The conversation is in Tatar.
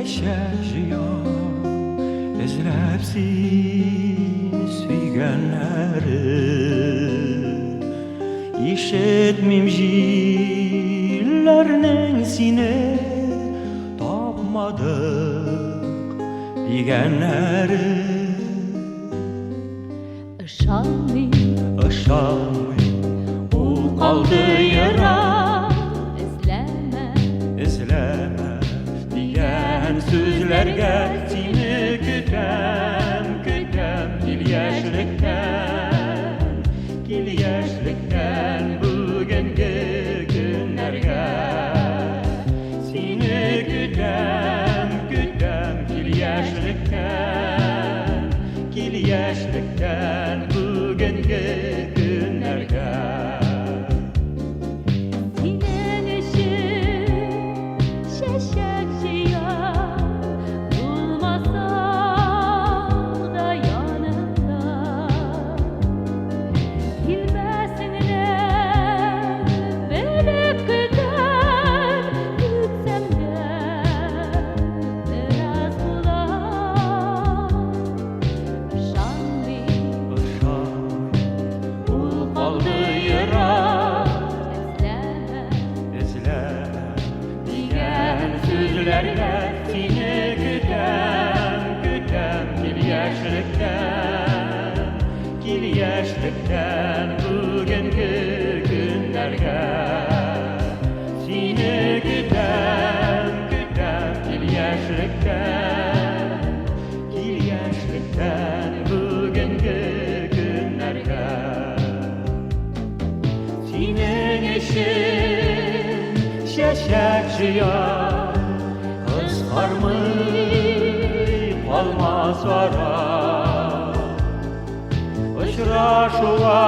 Чәчәк җыям, эзләп сине сөйгәннәре. Ишетмим җилләрнең сине тапмадык дигәннәре. Ышанмыйм, ышанмыйм, ул калды ерак. Эзләмә, эзләмә дигән сүзләргә сине көтәм, көтәм, кил яшьлектән, кил яшьлектән бүгенге көннәргә. Сине көтәм, көтәм, кил яшьлектән, кил яшьлектән бүгенге көннәргә. Синең өчен чәчәк җыям, булмасаң да янымда. Килмәсеңне белеп көтәм, көтсәм дә бераз була. Ышанмыйм, ышанмыйм, ул калды ерак. Эзләмә, эзләмә дигән сүзләргә сине көтәм, көтәм, кил яшьлектән, кил яшьлектән бүгенге көннәргә. Сине көтәм, көтәм, кил яшьлектән, кил яшьлектән бүгенге көннәргә. Синең өчен чәчәк җыям, кыскармый калмас ара. Очрашуга